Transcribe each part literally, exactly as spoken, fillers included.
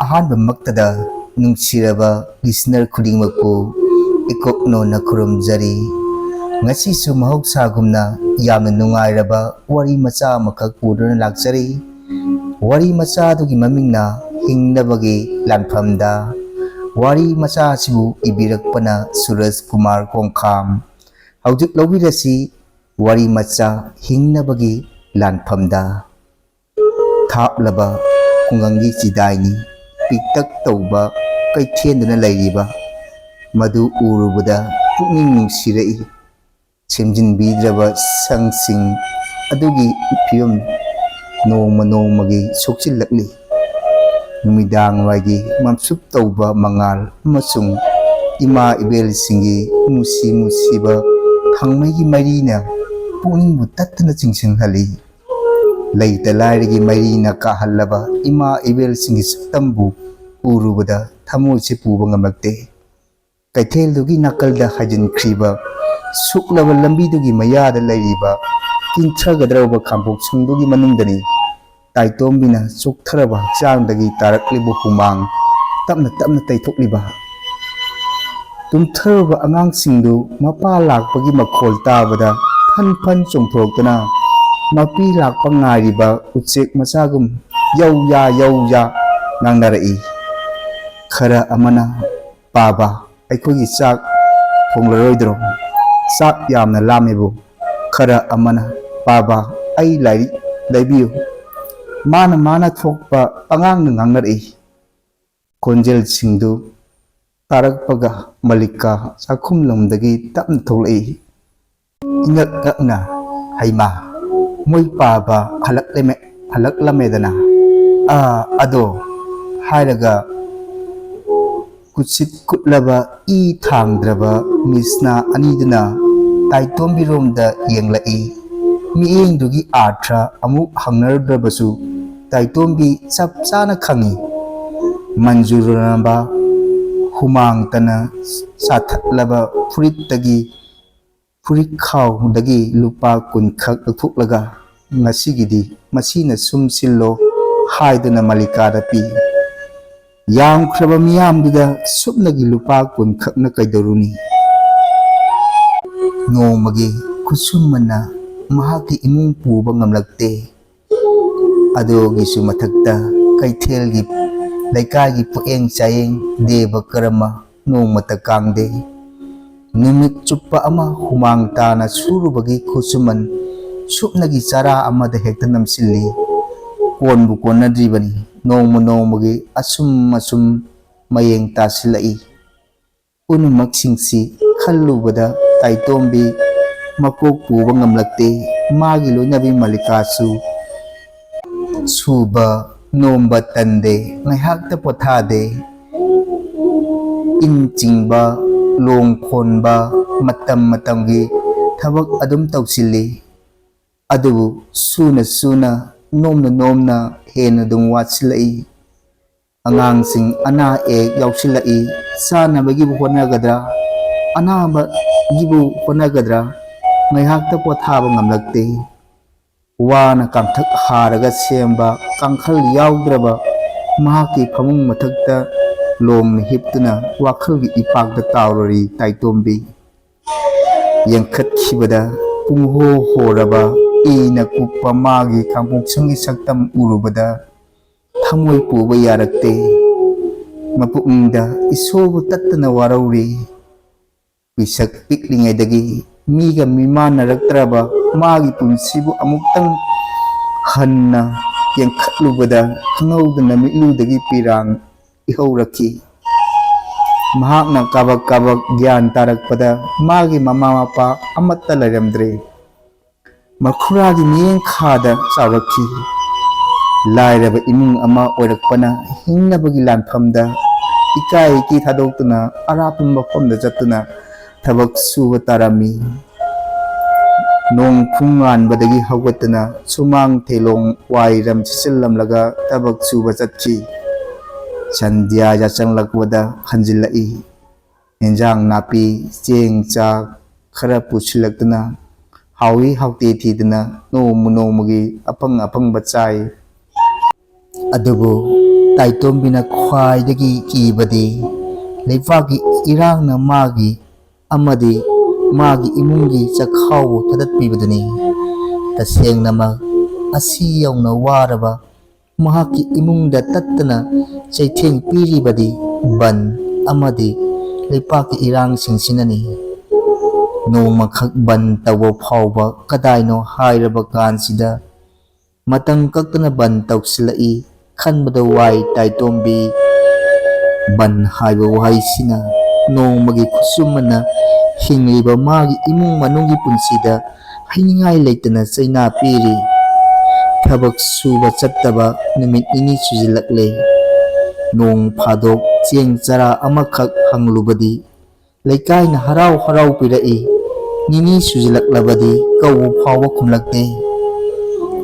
ꯑꯍꯥꯟꯕꯃꯛꯇꯗ ꯅꯨꯡꯁꯤꯔꯕ listener ꯈꯨꯗꯤꯡꯃꯛꯄꯨ ꯏꯀꯣꯛꯅꯣꯅ ꯈꯨꯔꯨꯝꯖꯔꯤ꯫ ꯉꯁꯤꯁꯨ ꯃꯍꯧꯁꯥꯒꯨꯝꯅ ꯌꯥꯝꯅ ꯅꯨꯡꯉꯥꯏꯔꯕ ꯋꯥꯔꯤ ꯃꯆꯥ ꯑꯃꯈꯛ ꯄꯨꯗꯨꯅ ꯂꯥꯛꯆꯔꯤ꯫ ꯋꯥꯔꯤ ꯃꯆꯥ ꯑꯗꯨꯒꯤ ꯃꯃꯤꯡꯅ ꯍꯤꯡꯅꯕꯒꯤ ꯂꯥꯟꯐꯝꯗ꯫ ꯋꯥꯔꯤ ꯃꯆꯥ ꯑꯁꯤꯕꯨ ꯏꯕꯤꯔꯛꯄꯅ ꯁꯨꯔꯖ ꯀꯨꯃꯥꯔ ꯀꯣꯡꯈꯥꯝ꯫ ꯍꯧꯖꯤꯛ ꯂꯧꯕꯤꯔꯁꯤ ꯋꯥꯔꯤ ꯃꯆꯥ ꯍꯤꯡꯅꯕꯒꯤ ꯂꯥꯟꯐꯝꯗ꯫ ꯊꯥꯞꯂꯕ ꯈꯨꯡꯒꯪꯒꯤ ꯆꯤꯗꯥꯏꯅꯤ꯫ ꯄꯤꯛꯇꯛ ꯇꯧꯕ ꯀꯩꯊꯦꯜꯗꯨꯅ ꯂꯩꯔꯤꯕ ꯃꯗꯨ ꯎꯔꯨꯕꯗ ꯄꯨꯛꯅꯤꯡ ꯅꯨꯡꯁꯤꯔꯛꯏ꯫ ꯁꯦꯝꯖꯤꯟꯕꯤꯗ꯭ꯔꯕ ꯁꯪꯁꯤꯡ ꯑꯗꯨꯒꯤ ꯐꯤꯕꯝ ꯅꯣꯡꯃ ꯅꯣꯡꯃꯒꯤ ꯁꯣꯛꯆꯤꯜꯂꯛꯂꯤ꯫ ꯅꯨꯃꯤꯗꯥꯡꯋꯥꯏꯒꯤ ꯃꯝꯁꯨꯞ ꯇꯧꯕ ꯃꯉꯥꯜ ꯑꯃꯁꯨꯡ ꯏꯃꯥ ꯏꯕꯦꯜꯁꯤꯡꯒꯤ ꯅꯨꯡꯁꯤ ꯅꯨꯡꯁꯤꯕ ꯈꯥꯡꯃꯩꯒꯤ ꯃꯩꯔꯤꯅ ꯄꯨꯛꯅꯤꯡꯕꯨ ꯇꯠꯇꯅ ꯆꯤꯡꯁꯤꯟꯍꯜꯂꯤ꯫ ꯂꯩꯇ ꯂꯥꯏꯔꯒꯤ ꯃꯩꯔꯤꯅ ꯀꯥꯍꯜꯂꯕ ꯏꯃꯥ ꯏꯕꯦꯜꯁꯤꯡꯒꯤ ꯁꯛꯇꯝꯕꯨ ꯎꯔꯨꯕꯗ ꯊꯃꯣꯏꯁꯦ ꯄꯨꯕ ꯉꯝꯂꯛꯇꯦ꯫ ꯀꯩꯊꯦꯜꯗꯨꯒꯤ ꯅꯥꯀꯜꯗ ꯍꯥꯏꯖꯤꯟꯈ꯭ꯔꯤꯕ ꯁꯨꯛꯂꯕ ꯂꯝꯕꯤꯗꯨꯒꯤ ꯃꯌꯥꯗ ꯂꯩꯔꯤꯕ ꯀꯤꯟꯊꯒꯗꯧꯔꯕ ꯈꯥꯡꯄꯣꯛꯁꯪꯗꯨꯒꯤ ꯃꯅꯨꯡꯗꯅꯤ ꯇꯥꯏꯇꯣꯝꯕꯤꯅ ꯆꯣꯛꯊꯔꯕ ꯍꯛꯆꯥꯡꯗꯒꯤ ꯇꯥꯔꯛꯂꯤꯕ ꯍꯨꯃꯥꯡ ꯇꯞꯅ ꯇꯞꯅ ꯇꯩꯊꯣꯛꯂꯤꯕ꯫ ꯇꯨꯝꯊꯔꯕ ꯑꯉꯥꯡꯁꯤꯡꯗꯨ ꯃꯄꯥ ꯂꯥꯛꯄꯒꯤ ꯃꯈꯣꯜ ꯇꯥꯕꯗ ꯐꯟ ꯐꯟ ꯆꯣꯡꯊꯣꯔꯛꯇꯨꯅ ꯃꯄꯤ ꯂꯥꯛꯄ ꯉꯥꯏꯔꯤꯕ ꯎꯆꯦꯛ ꯃꯆꯥꯒꯨꯝ ꯌꯧ ꯌꯥ ꯌꯧ ꯌꯥ ꯉꯥꯡꯅꯔꯛꯏ꯫ ꯈꯔ ꯑꯃꯅ, "ꯄꯥꯕ, ꯑꯩꯈꯣꯏꯒꯤ ꯆꯥꯛ ꯊꯣꯡꯂꯔꯣꯏꯗ꯭ꯔꯣ? ꯆꯥꯛ ꯌꯥꯝꯅ ꯂꯥꯝꯃꯦꯕꯨ"꯫ ꯈꯔ ꯑꯃꯅ, "ꯄꯥꯕ, ꯑꯩ ꯂꯥꯏꯔꯤꯛ ꯂꯩꯕꯤꯌꯨ"꯫ ꯃꯥꯅ ꯃꯥꯅ ꯊꯣꯛꯄ ꯑꯉꯥꯡꯅ ꯉꯥꯡꯅꯔꯛꯏ꯫ ꯈꯣꯟꯖꯦꯜꯁꯤꯡꯗꯨ ꯇꯥꯔꯛꯄꯒ ꯃꯜꯂꯤꯀꯥ ꯆꯥꯛꯈꯨꯝꯂꯣꯝꯗꯒꯤ ꯇꯞꯅ ꯊꯣꯛꯂꯛꯏ꯫ ꯏꯉꯛ ꯉꯛꯅ, "ꯍꯩꯃꯥ, ꯃꯣꯏ ꯄꯥꯕ ꯍꯜꯂꯛꯂꯝꯃꯦ-, ꯍꯜꯂꯛꯂꯝꯃꯦꯗꯅ꯫ ꯑꯥ, ꯑꯗꯣ" ꯍꯥꯏꯔꯒ ꯀꯨꯠꯁꯤꯠ ꯀꯨꯠꯂꯕ ꯏ ꯊꯥꯡꯗ꯭ꯔꯕ ꯃꯤꯁꯅꯥ ꯑꯅꯤꯗꯨꯅ ꯇꯥꯏꯇꯣꯝꯕꯤꯔꯣꯝꯗ ꯌꯦꯡꯂꯛꯏ꯫ ꯃꯤꯠꯌꯦꯡꯗꯨꯒꯤ ꯑꯥꯔꯊ ꯑꯃꯨꯛ ꯍꯪꯅꯔꯨꯗ꯭ꯔꯕꯁꯨ ꯇꯥꯏꯇꯣꯝꯕꯤ ꯆꯞ ꯆꯥꯅ ꯈꯪꯏ꯫ ꯃꯟꯖꯨꯔꯅꯕ ꯍꯨꯃꯥꯡꯇꯅ ꯆꯥꯊꯠꯂꯕ ꯐꯨꯔꯤꯠꯇꯒꯤ ꯐꯨꯔꯤꯠꯈꯥꯎꯗꯒꯤ ꯂꯨꯄꯥ ꯀꯨꯟꯈꯛ ꯂꯧꯊꯣꯛꯂꯒ, "ꯉꯁꯤꯒꯤꯗꯤ ꯃꯁꯤꯅ ꯁꯨꯝ ꯁꯤꯜꯂꯣ" ꯍꯥꯏꯗꯨꯅ ꯃꯜꯂꯤꯀꯥꯗ ꯄꯤ꯫ ꯌꯥꯝꯈ꯭ꯔꯕ ꯃꯤꯌꯥꯝꯗꯨꯗ ꯁꯨꯞꯅꯒꯤ ꯂꯨꯄꯥ ꯀꯨꯟ ꯈꯛꯅ ꯀꯩꯗꯧꯔꯨꯅꯤ? ꯅꯣꯡꯃꯒꯤ ꯈꯨꯠꯁꯨꯃꯟꯅ ꯃꯍꯥꯛꯀꯤ ꯏꯃꯨꯡ ꯄꯨꯕ ꯉꯝꯂꯛꯇꯦ꯫ ꯑꯗꯨꯒꯤꯁꯨ ꯃꯊꯛꯇ ꯀꯩꯊꯦꯜꯒꯤ, ꯂꯩꯀꯥꯏꯒꯤ ꯄꯣꯠꯌꯦꯡ ꯆꯥꯌꯦꯡ, ꯗꯦꯕ ꯀꯔꯃ ꯅꯣꯡꯃꯇ ꯀꯥꯡꯗꯦ꯫ ꯅꯨꯃꯤꯠ ꯆꯨꯞꯄ ꯑꯃ ꯍꯨꯃꯥꯡ ꯇꯥꯅ ꯁꯨꯔꯨꯕꯒꯤ ꯈꯨꯠꯁꯨꯃꯟ ꯁꯨꯞꯅꯒꯤ ꯆꯔꯥ ꯑꯃꯗ ꯍꯦꯛꯇ ꯅꯝꯁꯤꯜꯂꯤ꯫ ꯀꯣꯟꯕꯨ ꯀꯣꯟꯅꯗ꯭ꯔꯤꯕꯅꯤ꯫ ꯅꯣꯡꯃ ꯅꯣꯡꯃꯒꯤ ꯑꯁꯨꯝ ꯑꯁꯨꯝ ꯃꯌꯦꯡ ꯇꯥꯁꯤꯜꯂꯛꯏ꯫ ꯄꯨꯝꯅꯃꯛꯁꯤꯡꯁꯤ ꯈꯜꯂꯨꯕꯗ ꯇꯥꯏꯇꯣꯝꯕꯤ ꯃꯀꯣꯛ ꯄꯨꯕ ꯉꯝꯂꯛꯇꯦ꯫ ꯃꯥꯒꯤ ꯂꯣꯏꯅꯕꯤ ꯃꯜꯂꯤꯀꯥꯁꯨ ꯁꯨꯕ ꯅꯣꯝꯕ ꯇꯟꯗꯦ, ꯉꯥꯏꯍꯥꯛꯇ ꯄꯣꯊꯥꯗꯦ꯫ ꯏꯟ ꯆꯤꯡꯕ, ꯂꯣꯡ ꯈꯣꯟꯕ, ꯃꯇꯝ ꯃꯇꯝꯒꯤ ꯊꯕꯛ ꯑꯗꯨꯝ ꯇꯧꯁꯤꯜꯂꯤ꯫ ꯑꯗꯨꯕꯨ ꯁꯨꯅ ꯁꯨꯅ, ꯅꯣꯝꯅ ꯅꯣꯝꯅ ꯍꯦꯟꯅ ꯑꯗꯨꯝ ꯋꯥꯠꯁꯤꯜꯂꯛꯏ꯫ ꯑꯉꯥꯡꯁꯤꯡ ꯑꯅꯥ ꯑꯌꯦꯛ ꯌꯥꯎꯁꯤꯜꯂꯛꯏ꯫ ꯆꯥꯅꯕꯒꯤꯕꯨ ꯍꯣꯠꯅꯒꯗ꯭ꯔꯥ, ꯑꯅꯥꯕꯒꯤꯕꯨ ꯍꯣꯠꯅꯒꯗ꯭ꯔꯥ, ꯉꯥꯏꯍꯥꯛꯇ ꯄꯣꯊꯥꯕ ꯉꯝꯂꯛꯇꯦ꯫ ꯋꯥꯅ ꯀꯥꯡꯊꯛ ꯍꯥꯔꯒ ꯁꯦꯝꯕ ꯀꯥꯡꯈꯜ ꯌꯥꯎꯗ꯭ꯔꯕ ꯃꯍꯥꯛꯀꯤ ꯐꯃꯨꯡ ꯃꯊꯛꯇ ꯂꯣꯡꯅ ꯍꯤꯞꯇꯨꯅ ꯋꯥꯈꯜꯒꯤ ꯏꯄꯥꯛꯇ ꯇꯥꯎꯔꯔꯤ ꯇꯥꯏꯇꯣꯝꯕꯤ꯫ ꯌꯦꯡꯈꯠꯈꯤꯕꯗ ꯄꯨꯡꯍꯣ ꯍꯣꯔꯕ ꯏꯅ ꯀꯨꯞꯄ ꯃꯥꯒꯤ ꯀꯥꯡꯄꯣꯛꯁꯪꯒꯤ ꯁꯛꯇꯝ ꯎꯔꯨꯕꯗ ꯊꯃꯣꯏ ꯄꯨꯕ ꯌꯥꯔꯛꯇꯦ꯫ ꯃꯄꯨꯛꯅꯤꯡꯗ ꯏꯁꯣꯔꯕꯨ ꯇꯠꯇꯅ ꯋꯥꯔꯧꯔꯤ꯫ ꯄꯤꯁꯛ ꯄꯤꯛꯂꯤꯉꯩꯗꯒꯤ ꯃꯤꯒ ꯃꯤꯃꯥꯟꯅꯔꯛꯇ꯭ꯔꯕ ꯃꯥꯒꯤ ꯄꯨꯟꯁꯤꯕꯨ ꯑꯃꯨꯛꯇꯪ ꯍꯟꯅ ꯌꯦꯡꯈꯠꯂꯨꯕꯗ ꯈꯪꯍꯧꯗꯅ ꯃꯤꯠꯂꯨꯗꯒꯤ ꯄꯤꯔꯥꯡ ꯏꯍꯧꯔꯛꯈꯤ꯫ ꯃꯍꯥꯛꯅ ꯀꯥꯕꯛ ꯀꯥꯕꯛ ꯒ꯭ꯌꯥꯟ ꯇꯥꯔꯛꯄꯗ ꯃꯥꯒꯤ ꯃꯃꯥ ꯃꯄꯥ ꯑꯃꯠꯇ ꯂꯩꯔꯝꯗ꯭ꯔꯦ꯫ ꯃꯈꯨꯔꯥꯒꯤ ꯃꯤꯠꯌꯦꯡꯈꯥꯗ ꯆꯥꯎꯔꯛꯈꯤ꯫ ꯂꯥꯏꯔꯕ ꯏꯃꯨꯡ ꯑꯃ ꯑꯣꯏꯔꯛꯄꯅ ꯍꯤꯡꯅꯕꯒꯤ ꯂꯥꯟꯐꯝꯗ ꯏꯀꯥꯏ ꯏꯀꯤ ꯊꯥꯗꯣꯛꯇꯨꯅ ꯑꯔꯥꯞꯄ ꯃꯐꯝꯗ ꯆꯠꯇꯨꯅ ꯊꯕꯛ ꯁꯨꯕ ꯇꯥꯔꯝꯃꯤ꯫ ꯅꯣꯡ ꯈꯣꯡꯉꯥꯟꯕꯗꯒꯤ ꯍꯧꯒꯠꯇꯨꯅ ꯁꯨꯃꯥꯡ ꯊꯦꯂꯣꯡ ꯋꯥꯏꯔꯝ ꯁꯤꯠꯆꯤꯜꯂꯝꯂꯒ ꯊꯕꯛ ꯁꯨꯕ ꯆꯠꯈꯤ꯫ ꯁꯟꯙ꯭ꯌꯥ ꯌꯥꯆꯪꯂꯛꯄꯗ ꯍꯟꯖꯤꯜꯂꯛꯏ꯫ ꯏꯟꯖꯥꯡ ꯅꯥꯄꯤ, ꯆꯦꯡ ꯆꯥꯛ ꯈꯔ ꯄꯨꯁꯤꯜꯂꯛꯇꯨꯅ ꯍꯥꯎꯏ ꯍꯥꯎꯇꯦ ꯊꯤꯗꯅ ꯅꯣꯡꯃ ꯅꯣꯡꯃꯒꯤ ꯑꯐꯪ ꯑꯐꯪꯕ ꯆꯥꯏ꯫ ꯑꯗꯨꯕꯨ ꯇꯥꯏꯇꯣꯝꯕꯤꯅ ꯈ꯭ꯋꯥꯏꯗꯒꯤ ꯀꯤꯕꯗꯤ ꯂꯩꯄꯥꯛꯀꯤ ꯏꯔꯥꯡꯅ ꯃꯥꯒꯤ ꯑꯃꯗꯤ ꯃꯥꯒꯤ ꯏꯃꯨꯡꯒꯤ ꯆꯈꯥꯎꯕꯨ ꯊꯥꯗꯠꯄꯤꯕꯗꯨꯅꯤ꯫ ꯇꯁꯦꯡꯅꯃꯛ ꯑꯁꯤ ꯌꯧꯅ ꯋꯥꯔꯕ ꯃꯍꯥꯛꯀꯤ ꯏꯃꯨꯡꯗ ꯇꯠꯇꯅ ꯆꯩꯊꯦꯡ ꯄꯤꯔꯤꯕꯗꯤ ꯕꯟ ꯑꯃꯗꯤ ꯂꯩꯄꯥꯛꯀꯤ ꯏꯔꯥꯡꯁꯤꯡꯁꯤꯅꯅꯤ꯫ ꯅꯣꯡꯃꯈꯛ ꯕꯟ ꯇꯧꯕ ꯐꯥꯎꯕ ꯀꯗꯥꯏꯅꯣ ꯍꯥꯏꯔꯕ ꯀꯥꯟꯁꯤꯗ ꯃꯇꯝ ꯀꯛꯇꯅ ꯕꯟ ꯇꯧꯁꯤꯜꯂꯛꯏ꯫ ꯈꯟꯕꯗ ꯋꯥꯏ ꯇꯥꯏꯇꯣꯝꯕꯤ꯫ ꯕꯟ ꯍꯥꯏꯕ ꯋꯥꯍꯩꯁꯤꯅ ꯅꯣꯡꯃꯒꯤ ꯈꯨꯠꯁꯨꯃꯅ ꯍꯤꯡꯂꯤꯕ ꯃꯥꯒꯤ ꯏꯃꯨꯡ ꯃꯅꯨꯡꯒꯤ ꯄꯨꯟꯁꯤꯗ ꯍꯥꯏꯅꯤꯡꯉꯥꯏ ꯂꯩꯇꯅ ꯆꯩꯅꯥ ꯄꯤꯔꯤ꯫ ꯊꯕꯛ ꯁꯨꯕ ꯆꯠꯇꯕ ꯅꯨꯃꯤꯠ ꯅꯤꯅꯤ ꯁꯨꯖꯤꯜꯂꯛꯂꯦ꯫ ꯅꯣꯡ ꯐꯥꯗꯣꯛ ꯆꯦꯡ ꯆꯔꯥ ꯑꯃꯈꯛ ꯍꯪꯂꯨꯕꯗꯤ ꯂꯩꯀꯥꯏꯅ ꯍꯔꯥꯎ ꯍꯔꯥꯎ ꯄꯤꯔꯛꯏ꯫ ꯅꯤꯅꯤ ꯁꯨꯖꯤꯜꯂꯛꯂꯕꯗꯤ ꯀꯧꯕ ꯐꯥꯎꯕ ꯈꯨꯝꯂꯛꯇꯦ꯫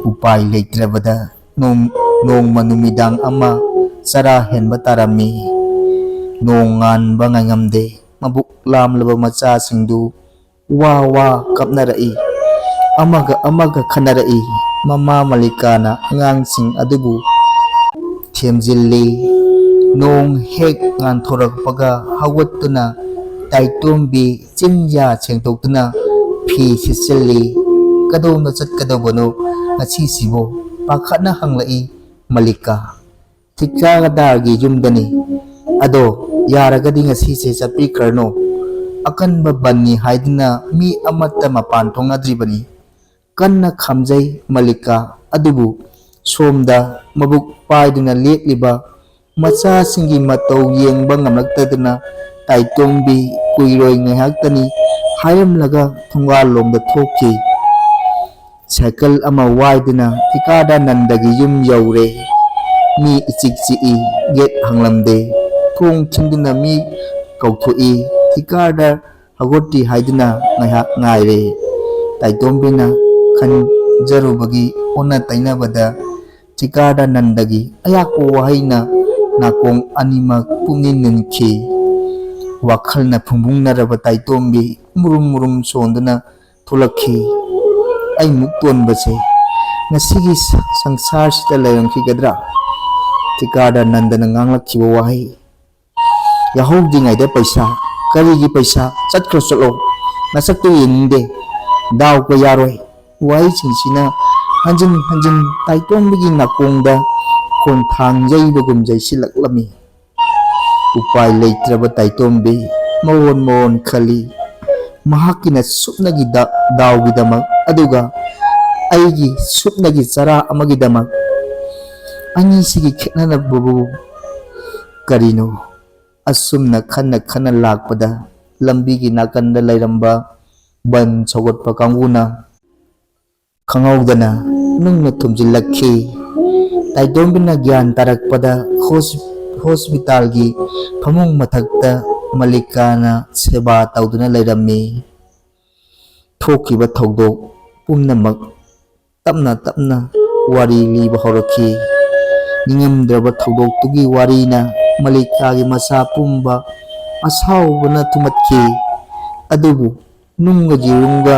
ꯎꯄꯥꯏ ꯂꯩꯇ꯭ꯔꯕꯗ ꯅꯣꯡ-, ꯅꯣꯡꯃ ꯅꯨꯃꯤꯗꯥꯡ ꯑꯃ ꯆꯔꯥ ꯍꯦꯟꯕ ꯇꯥꯔꯝꯃꯤ꯫ ꯅꯣꯡ ꯉꯥꯟꯕ ꯉꯥꯏꯉꯝꯗꯦ꯫ ꯃꯕꯨꯛ ꯂꯥꯝꯂꯕ ꯃꯆꯥꯁꯤꯡꯗꯨ ꯋꯥ ꯋꯥ ꯀꯞꯅꯔꯛꯏ꯫ ꯑꯃꯒ ꯑꯃꯒ ꯈꯟꯅꯔꯛꯏ꯫ ꯃꯃꯥ ꯃꯂꯤꯀꯥꯅ ꯑꯉꯥꯡꯁꯤꯡ ꯑꯗꯨꯕꯨ ꯊꯦꯝꯖꯤꯜꯂꯤ꯫ ꯅꯣꯡ ꯍꯦꯛ ꯉꯥꯟꯊꯣꯔꯛꯄꯒ ꯍꯧꯒꯠꯇꯨꯅ ꯇꯥꯏꯇꯣꯝꯕꯤ ꯆꯤꯟꯌꯥ ꯁꯦꯡꯗꯣꯛꯇꯨꯅ ꯐꯤ ꯁꯤꯠꯆꯤꯜꯂꯤ꯫ "ꯀꯗꯣꯝꯗ ꯆꯠꯀꯗꯧꯕꯅꯣ ꯉꯁꯤꯁꯤꯕꯣ?" ꯄꯥꯈꯠꯅ ꯍꯪꯂꯛꯏ ꯃꯂꯤꯀꯥ꯫ "ꯊꯤꯀꯥꯗꯥꯔꯒꯤ ꯌꯨꯝꯗꯅꯤ꯫ ꯑꯗꯣ ꯌꯥꯔꯒꯗꯤ ꯉꯁꯤꯁꯦ ꯆꯠꯄꯤꯈ꯭ꯔꯅꯨ꯫ ꯑꯀꯟꯕ ꯕꯟꯅꯤ ꯍꯥꯏꯗꯨꯅ ꯃꯤ ꯑꯃꯠꯇ ꯃꯄꯥꯟ ꯊꯣꯛꯅꯗ꯭ꯔꯤꯕꯅꯤ꯫" ꯀꯟꯅ ꯈꯥꯝꯖꯩ ꯃꯂꯤꯀꯥ꯫ ꯑꯗꯨꯕꯨ ꯁꯣꯝꯗ ꯃꯕꯨꯛ ꯄꯥꯏꯗꯨꯅ ꯂꯦꯞꯂꯤꯕ ꯃꯆꯥꯁꯤꯡꯒꯤ ꯃꯇꯧ ꯌꯦꯡꯕ ꯉꯝꯂꯛꯇꯗꯅ ꯇꯥꯏꯇꯣꯝꯕꯤ ꯀꯨꯏꯔꯣꯏ ꯉꯥꯏꯍꯥꯛꯇꯅꯤ ꯍꯥꯏꯔꯝꯂꯒ ꯊꯣꯡꯒꯥꯜꯂꯣꯝꯗ ꯊꯣꯛꯈꯤ꯫ ꯁꯥꯏꯀꯜ ꯑꯃ ꯋꯥꯏꯗꯨꯅ ꯊꯤꯀꯥꯗꯥꯔ ꯅꯟꯗꯒꯤ ꯌꯨꯝ ꯌꯧꯔꯦ꯫ ꯃꯤ ꯏꯆꯤꯛ ꯆꯤꯛꯏ꯫ ꯒꯦꯠ ꯍꯥꯡꯂꯝꯗꯦ꯫ ꯊꯣꯡ ꯊꯤꯟꯗꯨꯅ ꯃꯤ ꯀꯧꯊꯣꯛꯏ꯫ ꯊꯤꯀꯥꯗꯥꯔ ꯍꯧꯒꯠꯇ꯭ꯔꯤ ꯍꯥꯏꯗꯨꯅ ꯉꯥꯏꯍꯥꯛ ꯉꯥꯏꯔꯦ꯫ ꯇꯥꯏꯇꯣꯝꯕꯤꯅ ꯈꯟꯖꯔꯨꯕꯒꯤ ꯑꯣꯟꯅ ꯇꯩꯅꯕꯗ ꯊꯤꯀꯥꯗꯥꯔ ꯅꯟꯗꯒꯤ ꯑꯌꯥꯛꯄ ꯋꯥꯍꯩꯅ ꯅꯥꯀꯣꯡ ꯑꯅꯤꯃꯛ ꯄꯨꯛꯅꯤꯡ ꯅꯤꯟꯈꯤ꯫ ꯋꯥꯈꯜꯅ ꯐꯨꯝꯕꯨꯡꯅꯔꯕ ꯇꯥꯏꯇꯣꯝꯕꯤ ꯃꯨꯔꯨꯝ ꯃꯨꯔꯨꯝ ꯁꯣꯟꯗꯨꯅ ꯊꯣꯛꯂꯛꯈꯤ꯫ "ꯑꯩꯃꯨꯛ ꯇꯣꯟꯕꯁꯦ ꯉꯁꯤꯒꯤ ꯁ-, ꯁꯪꯁꯥꯔꯁꯤꯗ ꯂꯩꯔꯝꯈꯤꯒꯗ꯭ꯔꯥ?" ꯁꯤꯀꯥꯔꯗ ꯅꯟꯗꯅ ꯉꯥꯡꯂꯛꯈꯤꯕ ꯋꯥꯍꯩ, "ꯌꯥꯍꯧꯗ꯭ꯔꯤꯉꯩꯗ ꯄꯩꯁꯥ, ꯀꯔꯤꯒꯤ ꯄꯩꯁꯥ? ꯆꯠꯈ꯭ꯔꯣ ꯆꯠꯂꯣ, ꯅꯁꯛꯇꯨ ꯌꯦꯡꯅꯤꯡꯗꯦ, ꯗꯥꯎꯒ ꯌꯥꯔꯣꯏ"꯫ ꯋꯥꯍꯩꯁꯤꯡꯁꯤꯅ ꯍꯟꯖꯤꯟ ꯍꯟꯖꯤꯟ ꯇꯥꯏꯇꯣꯝꯕꯤꯒꯤ ꯅꯥꯀꯣꯡꯗ ꯈꯣꯟꯊꯥꯡ ꯌꯩꯕꯒꯨꯝ ꯌꯩꯁꯤꯜꯂꯛꯂꯝꯃꯤ꯫ ꯎꯄꯥꯏ ꯂꯩꯇ꯭ꯔꯕ ꯇꯥꯏꯇꯣꯝꯕꯤ ꯃꯑꯣꯟ ꯃꯑꯣꯟ ꯈꯜꯂꯤ꯫ ꯃꯍꯥꯛꯀꯤꯅ ꯁꯨꯞꯅꯒꯤ ꯗꯥ-, ꯗꯥꯎꯒꯤꯗꯃꯛ, ꯑꯗꯨꯒ ꯑꯩꯒꯤ ꯁꯨꯞꯅꯒꯤ ꯆꯔꯥ ꯑꯃꯒꯤꯗꯃꯛ꯫ ꯑꯅꯤꯁꯤꯒꯤ ꯈꯦꯠꯅꯕꯕꯨ ꯀꯔꯤꯅꯣ? ꯑꯁꯨꯝꯅ ꯈꯟꯅ ꯈꯟꯅ ꯂꯥꯛꯄꯗ, ꯂꯝꯕꯤꯒꯤ ꯅꯥꯀꯟꯗ ꯂꯩꯔꯝꯕ ꯕꯟ ꯁꯧꯒꯠꯄ ꯀꯥꯡꯕꯨꯅ ꯈꯪꯍꯧꯗꯅ ꯅꯨꯡꯅ ꯊꯨꯝꯖꯤꯜꯂꯛꯈꯤ꯫ ꯇꯥꯏꯇꯣꯝꯕꯤꯅ ꯒ꯭ꯌꯥꯟ ꯇꯥꯔꯛꯄꯗ ꯍꯣꯁ-, ꯍꯣꯁꯄꯤꯇꯥꯜꯒꯤ ꯐꯃꯨꯡ ꯃꯊꯛꯇ ꯃꯂꯤꯀꯥꯅ ꯁꯦꯕꯥ ꯇꯧꯗꯨꯅ ꯂꯩꯔꯝꯃꯤ꯫ ꯊꯣꯛꯈꯤꯕ ꯊꯧꯗꯣꯛ ꯄꯨꯝꯅꯃꯛ ꯇꯞꯅ ꯇꯞꯅ ꯋꯥꯔꯤ ꯂꯤꯕ ꯍꯧꯔꯛꯈꯤ꯫ ꯅꯤꯡꯉꯝꯗ꯭ꯔꯕ ꯊꯧꯗꯣꯛꯇꯨꯒꯤ ꯋꯥꯔꯤꯅ ꯃꯂꯤꯀꯥꯒꯤ ꯃꯁꯥ ꯄꯨꯝꯕ ꯑꯁꯥꯎꯕꯅ ꯊꯨꯝꯃꯠꯈꯤ꯫ ꯑꯗꯨꯕꯨ ꯅꯨꯡꯒ ꯌꯦꯔꯨꯝꯒ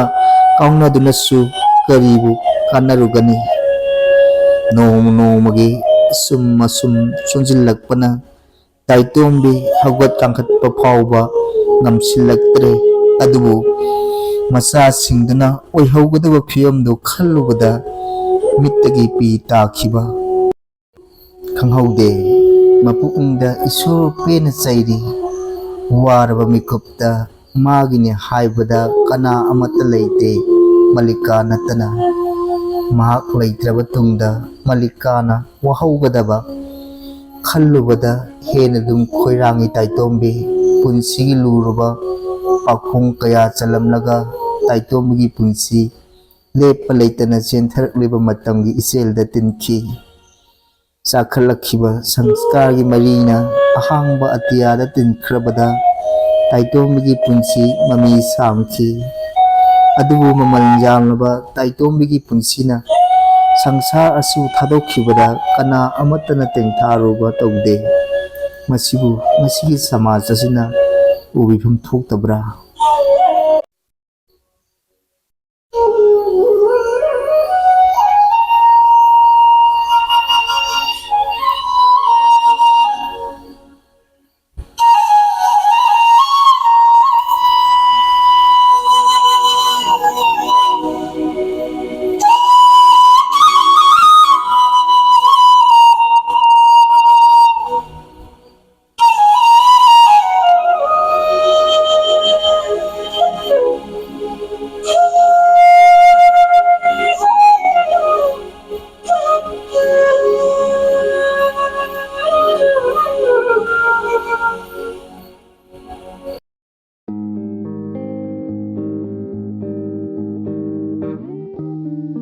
ꯀꯥꯎꯅꯗꯨꯅꯁꯨ ꯀꯔꯤꯕꯨ ꯀꯥꯟꯅꯔꯨꯒꯅꯤ? ꯅꯣꯡꯃ ꯅꯣꯡꯃꯒꯤ ꯑꯁꯨꯝ ꯑꯁꯨꯝ ꯁꯣꯟꯖꯤꯜꯂꯛꯄꯅ ꯇꯥꯏꯇꯣꯝꯕꯤ ꯍꯧꯒꯠ ꯀꯥꯡꯈꯠꯄ ꯐꯥꯎꯕ ꯉꯝꯁꯤꯜꯂꯛꯇ꯭ꯔꯦ꯫ ꯑꯗꯨꯕꯨ ꯃꯆꯥꯁꯤꯡꯗꯨꯅ ꯑꯣꯏꯍꯧꯒꯗꯕ ꯐꯤꯕꯝꯗꯨ ꯈꯜꯂꯨꯕꯗ ꯃꯤꯠꯇꯒꯤ ꯄꯤ ꯇꯥꯈꯤꯕ ꯈꯪꯍꯧꯗꯦ꯫ ꯃꯄꯨꯛꯅꯤꯡꯗ ꯏꯁꯣꯔ ꯄꯦꯟꯅ ꯆꯩꯔꯤ꯫ ꯋꯥꯔꯕ ꯃꯤꯀꯨꯞꯇ ꯃꯥꯒꯤꯅꯤ ꯍꯥꯏꯕꯗ ꯀꯅꯥ ꯑꯃꯠꯇ ꯂꯩꯇꯦ, ꯃꯂꯤꯀꯥ ꯅꯠꯇꯅ꯫ ꯃꯍꯥꯛ ꯂꯩꯇ꯭ꯔꯕ ꯇꯨꯡꯗ ꯃꯂꯤꯀꯥꯅ ꯋꯥꯍꯧꯒꯗꯕ ꯈꯜꯂꯨꯕꯗ ꯍꯦꯟꯅ ꯑꯗꯨꯝ ꯈꯣꯏꯔꯥꯡꯏ ꯇꯥꯏꯇꯣꯝꯕꯤ꯫ ꯄꯨꯟꯁꯤꯒꯤ ꯂꯨꯔꯕ ꯄꯥꯈꯣꯡ ꯀꯌꯥ ꯆꯜꯂꯝꯂꯒ ꯇꯥꯏꯇꯣꯝꯕꯤꯒꯤ ꯄꯨꯟꯁꯤ ꯂꯦꯞꯄ ꯂꯩꯇꯅ ꯆꯦꯟꯊꯔꯛꯂꯤꯕ ꯃꯇꯝꯒꯤ ꯏꯆꯦꯜꯗ ꯇꯤꯟꯈꯤ꯫ ꯆꯥꯈꯠꯂꯛꯈꯤꯕ ꯁꯪꯁꯀꯥꯔꯒꯤ ꯃꯔꯤꯅ ꯑꯍꯥꯡꯕ ꯑꯇꯤꯌꯥꯗ ꯇꯤꯟꯈ꯭ꯔꯕꯗ ꯇꯥꯏꯇꯣꯝꯕꯤꯒꯤ ꯄꯨꯟꯁꯤ ꯃꯃꯤ ꯁꯥꯝꯈꯤ꯫ ꯑꯗꯨꯕꯨ ꯃꯃꯜ ꯌꯥꯝꯂꯕ ꯇꯥꯏꯇꯣꯝꯕꯤꯒꯤ ꯄꯨꯟꯁꯤꯅ ꯁꯪꯁꯥꯔ ꯑꯁꯤꯕꯨ ꯊꯥꯗꯣꯛꯈꯤꯕꯗ ꯀꯅꯥ ꯑꯃꯠꯇꯅ ꯇꯦꯡꯊꯥꯔꯨꯕ ꯇꯧꯗꯦ꯫ ꯃꯁꯤꯕꯨ ꯉꯁꯤꯒꯤ ꯁꯃꯥꯖ ꯑꯁꯤꯅ ꯎꯕꯤꯐꯝ ꯊꯣꯛꯇꯕ꯭ꯔꯥ?